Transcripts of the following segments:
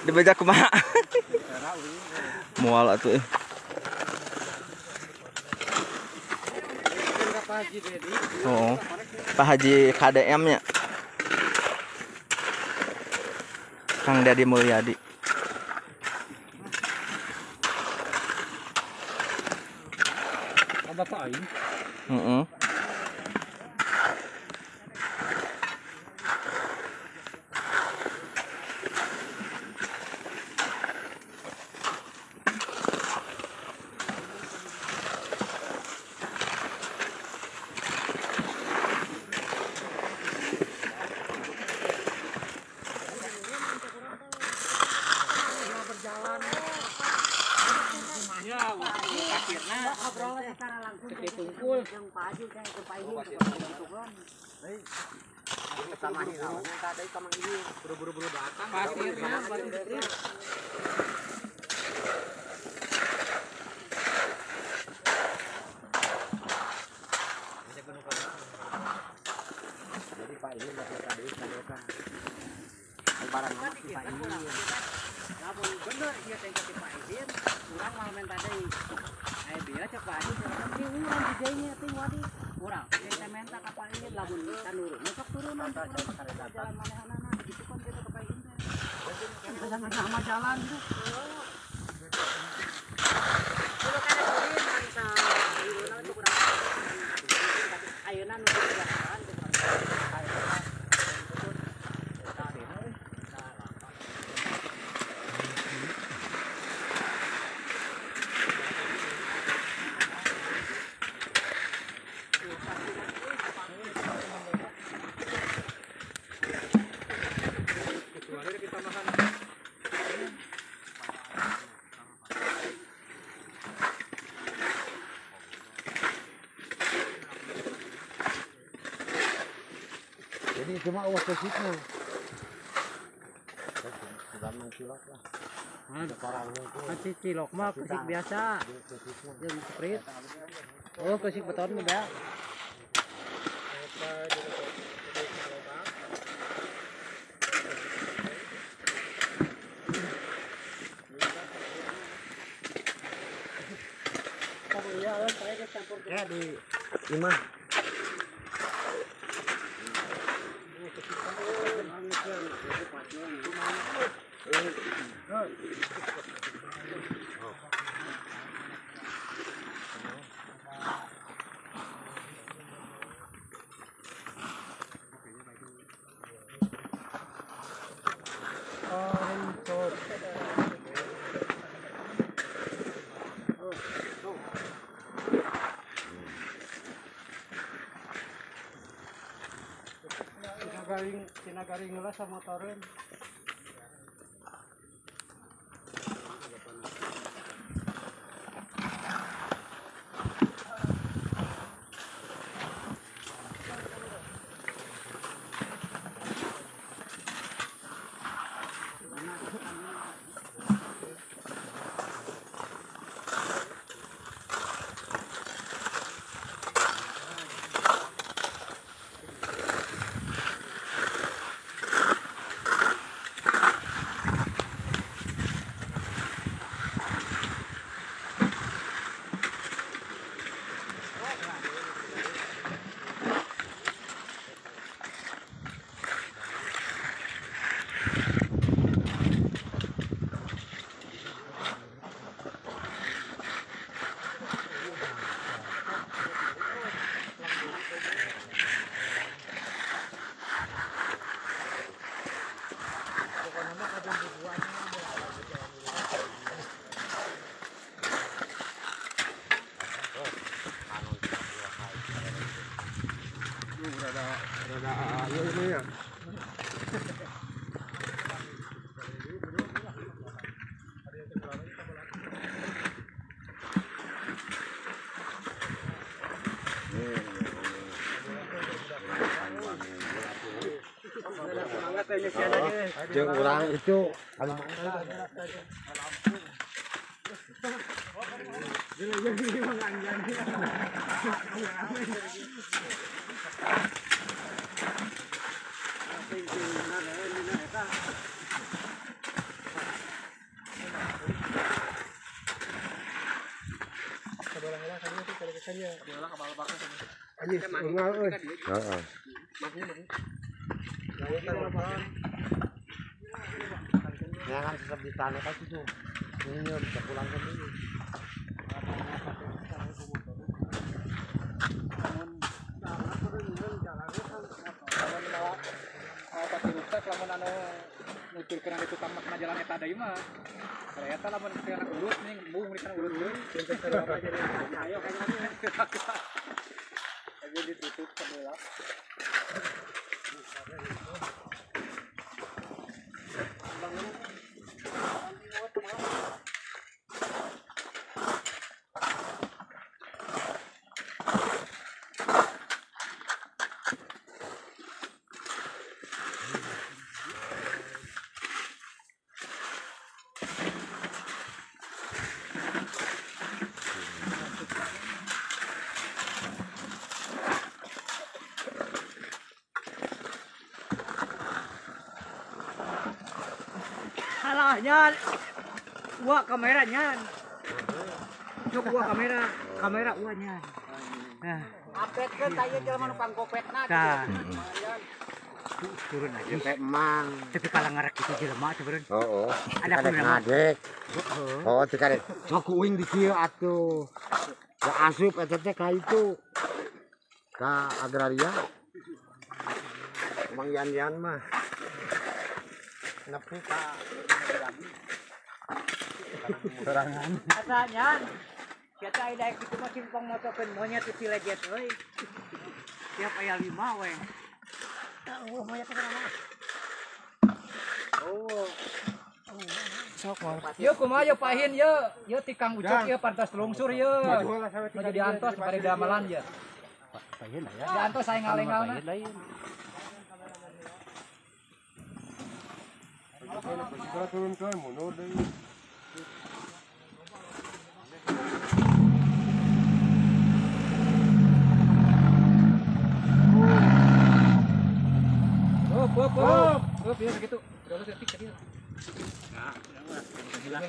Dibeja kumaha? Moal atuh. Oh. Pak Haji KDM nya. Kang Deddy Mulyadi. Bapak aing. Heeh. Jadi Pak ini bakal tadi kan barang nama si Pak ini. Lamun bener ieu teh ka Pak Izin, urang mah menta deui. Aya bieu cek Pak Haji cenah urang dijainya teh wadi. Urang teh menta ka Pak Izin lamun tanurun sok turunan jalan manehanana gitu kan gitu ka Pak Izin teh. Jangan sama jalan gitu. Kudu kana kuring bangsa ayeuna teh kurang. Ayeuna nu jalan teh kurang. Jadi cuma uang kesiknya. Sudah cilok lah. Kasih cilok mah kesik biasa. Jeung sprite. Oh, kesik beton mah ya. Ya di imah. Garing lah sama motoreun. Jeung urang itu Heeh. Jangan tetap di tanah kan itu. Ini bisa pulang ke sini. Lamun anu nuturkeun itu tamat na jalan eta deui mah. Eta lamun kana urut nih, embung di kana urut deui. Ayo kayaknya. Aja ditutup sebelah. Salahnya gua kameranya. Cuk gua kamera, kamera uanya. Nah, update-keun tah ieu jelema nu panggopetna. Tah. Turun aja teh emang. Tapi kalau ngarek itu jelema teh beureun. Heeh. Ada kudu ngadek. Oh, teh karek. Sok uing di kieu atuh. Da asup eta teh ka itu. Ka agraria. Emang yan-yan mah. Nepi ka sorangan. Asanya kita aya daek kitu mah simpang motokeun monyet teh cilejet euy. Tiap aya 5 we. Eueuh monyet teh kumaha? Oh. Sok mah. Yeuh kumaha yeuh pahin yeuh. Yeuh ti Kang Ucok yeuh pantas lungsur yeuh. Nu jadi antos bari damelan yeuh. Pahin aya. Diantos sae ngalengalna. Turunkan mundur deui. Hop hop hop. Hop ya begitu. Terus detik tadi. Nah, hilang.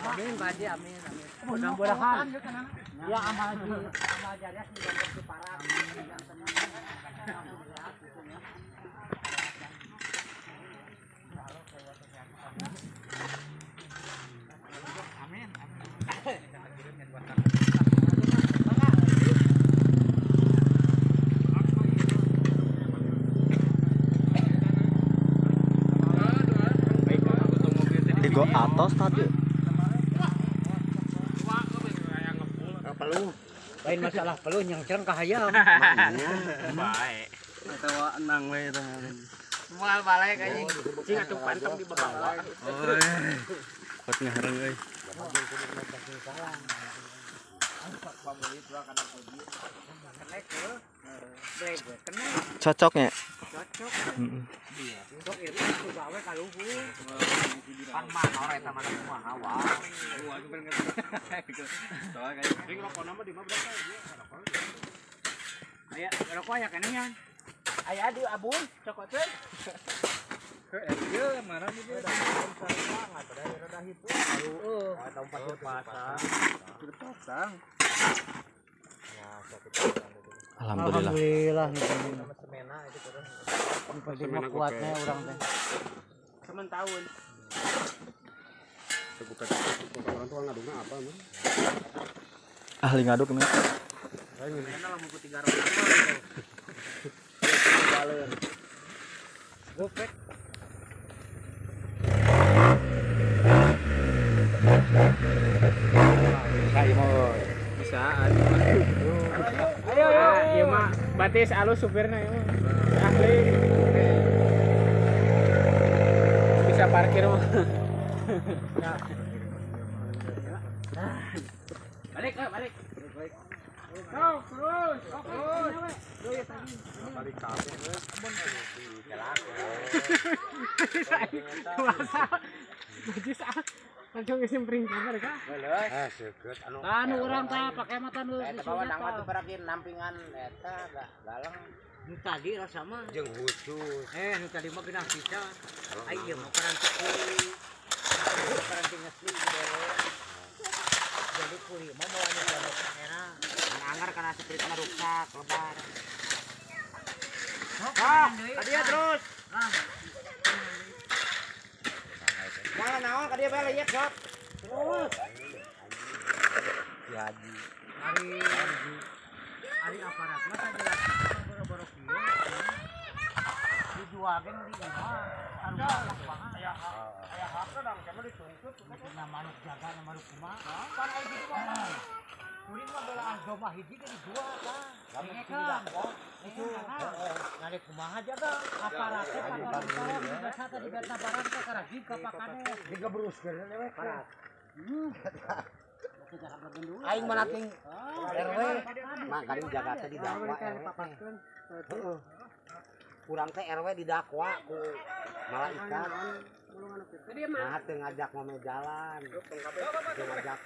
Amin, Pak Haji, amin, amin. Mudah-mudahan. Ya amal amal jariah di parah. Amin. Di go atas tadi. Peluh. Lain masalah peluh yang cereng ka hayam. Baik. Eta wa enang we eta. Moal balik anjing. Cing atuh panteng di bawah. Oi. Kot ngahareng euy. Cocoknya. Cocok. Iya. Cocok itu gawe ka luhur. Pan manor eta mah kumaha wae. Ring rokona mah di mah berapa ya? Aya rokok aya keneh nya. Aya di abun cokot teh. Ieu mana nih dia? Rada hitu. Heeh. Eta pasir pasang. Pasir pasang. Alhamdulillah. Alhamdulillah. Semena kuatnya urang teh. Semen tahun. Orang tua ngadukna apa, Mun? Ahli ngaduk ini. Enak lamun ku 3 roda. Gopek. Bisa. Ayo, ayo mah batis alus supirna ieu mah. Ahli. Bisa parkir mah. Balik, balik. Terus, terus. Balik kabeh. Najis ah. Langsung isim peringkat mereka. Eh, seukeut anu. Anu urang tah pake mata nu. Eta bawa nang mah berakin nampingan eta galang. Nu tadi rasa mah jeung khusus. Eh, nu tadi mah geunah pisan. Ai ieu mah paranti kuli. Paranti ngesli beres. Jadi kuli mah moal anu pondok era. Anggar kana sepritna rusak lebar. Ah, ka dia terus. Nah, naon ka dia bae leyek sok. Terus. Ya haji. Ari ari aparat mah sajelas boro-boro kieu. Dijual ge di imah. Anu lapangan. Aya aya hakna dang kemah dituntut. Na manuk jaga na manuk kumaha. Pan ai kitu mah. Kuring mah belaan domba hiji ge dijual tah. Didakwa. Itu ngarek kumaha jaga aparatnya patorong biasa tadi betna barang teh karajib ka pakane. Digebruskeun we. Aing mah nating RW mah kali jaga teh didakwa RW. Heeh. Urang teh RW didakwa ku malaikat. Nah teu ngajak ngome jalan. Teu ngajak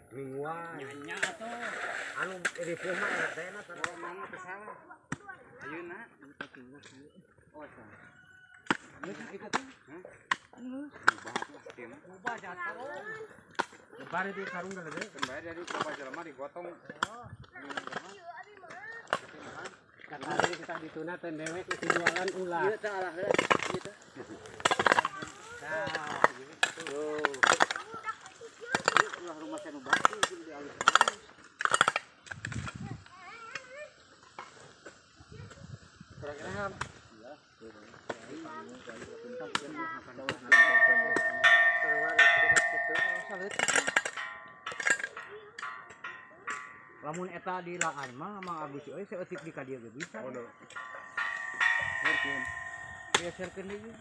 mingguan. Nya atuh. Anu ripuh mah RT na teh mana teh salah. Ayeuna. Oh, geus kitu teh. Hah? Ubah jatuh. Lebar itu sarung gede. Kembali dari coba jelema digotong. Kata tadi kita dituna teh dewek itu jualan ulah. Ieu teh alah heula. Ieu teh. Nah, gitu. Ulah rumah saya nu batu jeung di alus. Kira-kira Lamun eta di laan mah Mang Agus euy saeutik di ka dieu ge bisa. Geserkeun deui.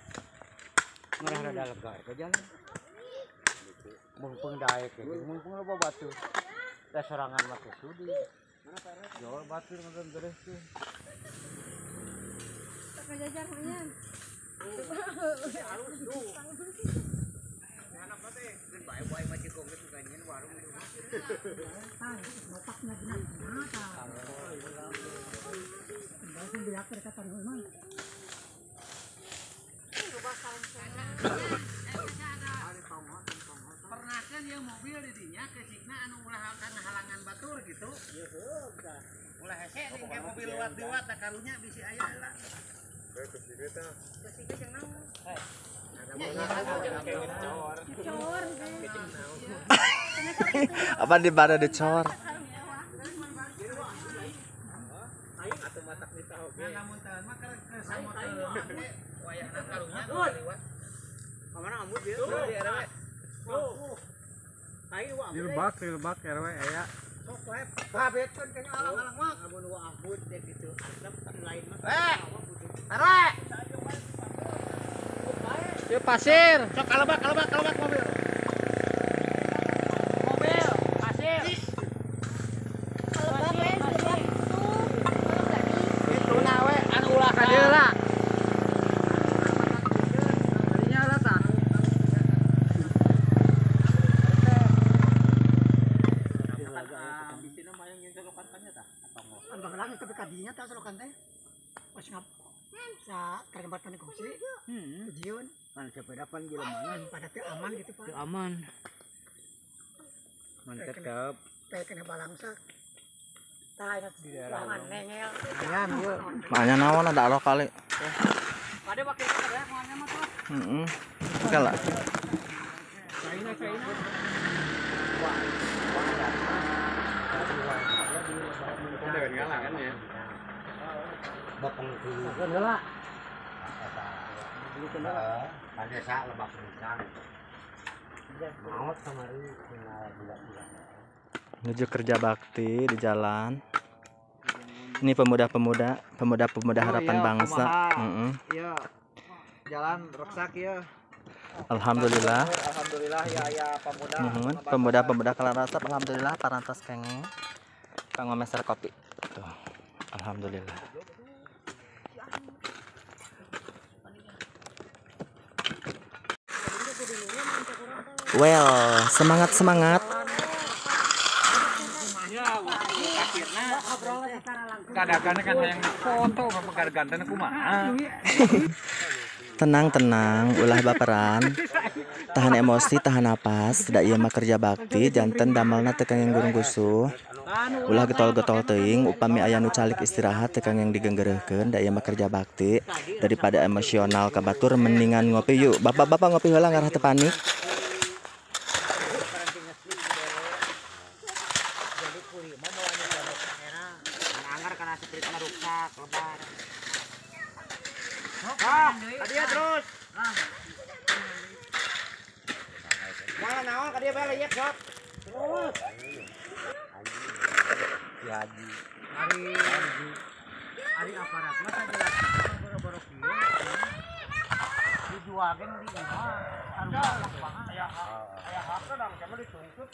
Ngarah rada lega eta jalan. Mumpung daek ge, mumpung loba batu. Da sorangan mah teu sudi. Jol batur meureun beres teh. Kajajar hanya. Pernah kan yang mobil di dinya kesikna anu ulah halangan batur gitu. Ulah hese nih kayak mobil lewat-lewat tak karunya bisi aya lah. Kesini teh. Cor. Apa di mana dicor? Dilebak RW aya. Babetkeun kayaknya alang-alang mah. Amun wa ahmud deh gitu. Lain mah. RW. Yuk pasir. Sok kalebak kalebak mobil. Mobil pasir. eta solokan teh. Pas ngap sa karembatan kongsi. Ujian. Pan sepeda pan jelema pada teu aman gitu Pak. Teu aman. Man tetep kena balangsa. Tah di daerah nengel. Makanya naon ada aloh kali. Ada wakil kada moalnya mah tuh. Heeh. Kala. Bapeng keun heula. Eta desa Lebak Kencang. Maot kamari tinggal budak-budak. Menuju kerja bakti di jalan. Ini pemuda-pemuda, pemuda-pemuda harapan bangsa. Iya. Jalan reksak ya. Alhamdulillah. Alhamdulillah ya ya pemuda. Pemuda-pemuda kalarasap alhamdulillah parantos kenging pangomeser kopi. Tuh. Alhamdulillah. Well, semangat semangat. Kadang-kadang kan yang foto apa kumaha. Tenang tenang, ulah baperan. Tahan emosi, tahan napas. Da ieu mah kerja bakti, janten damelna teu kenging gurung-gusuh. Ulah getol-getol teuing, upami aya nu calik istirahat teu kenging digenggereuhkeun, da ieu mah kerja bakti. Daripada emosional ka batur mendingan ngopi yuk. Bapak-bapak ngopi heula ngarah teu panik. Kadia terus. Jangan naon kadia bae leyek sok. Terus. Ki Haji. Ari aparat mah sajelas boro-boro kieu. Dijual ge di imah. Aya aya hakna dang dituntut.